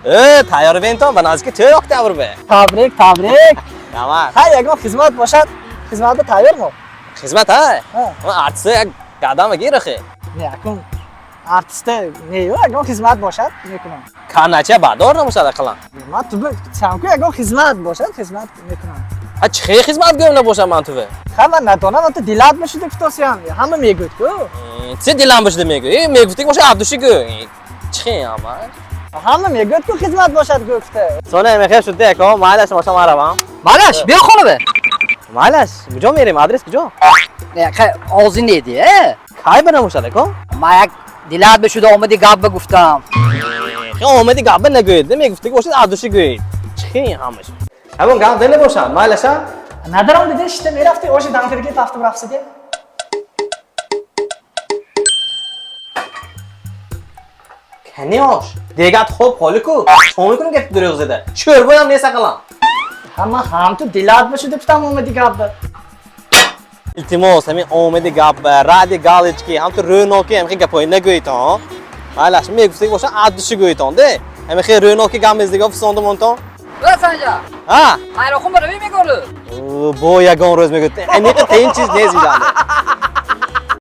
Тайёр бентон ба наздики тӯй октябр бе. Табрик, табрик. Раҳмат. Ҳар ягон хизмат бошад, хизмат ба тайёр мо. Хизмат ҳа? Ҳа. Ман артист як гадама гир охи. Не, акун артиста не, ягон хизмат бошад, мекунам. Карнача бадор набошад ақаллан. Ман ту самку ягон хизмат бошад, хизмат мекунам. Ҳа, чӣ хел хизмат гӯям набошад ман туве? Ҳа, ман надонам, ту дилат бошида гуфтосиям. Ҳама мегӯяд ку. Чӣ дилам бошида мегӯ? Мегуфтӣ боша абдуши гӯ. Чӣ хел ама? Ҳама мегӯяд ку хизмат бошад гуфта. Соне мехел шуд деко, майлаш боша ман равам. Малаш, биё хона бе. Майлаш, куҷо мерем? Адрес куҷо? Не, хай озин неди, э? Кай ба набошад ако? Ма як дилат бешуда омади гап ба гуфтам. Хел омади гап ба нагӯед, мегуфтӣ бошад абдуши гӯед. Чӣ хел ҳамаш? Ҳамон гап да набошад, майлаша? Надаром дида шита мерафти, оши дамкирги тафтиб рафсиге. Кани ош? Дегат хоб холи ку. Чо мекунем гапи дурӯғ зада? Шӯрбоям нест ақаллан. Ҳама ҳам ту дилат бошида гуфтам омади гап ба. Илтимос, ҳамин омади гап, ради галочки, ҳам ту рӯноки ҳамин гапҳои нагӯедтон. Майлаш, мегуфтӣ бошад абдуши гӯедтон, де? Ҳамин хел рӯноки гап мездига фисондум онтон. Э, Санҷа. Ҳа? Айрохун барави мегору. Бо ягон рӯз мегӯяд. Аниқи тин чиз нест инҷа.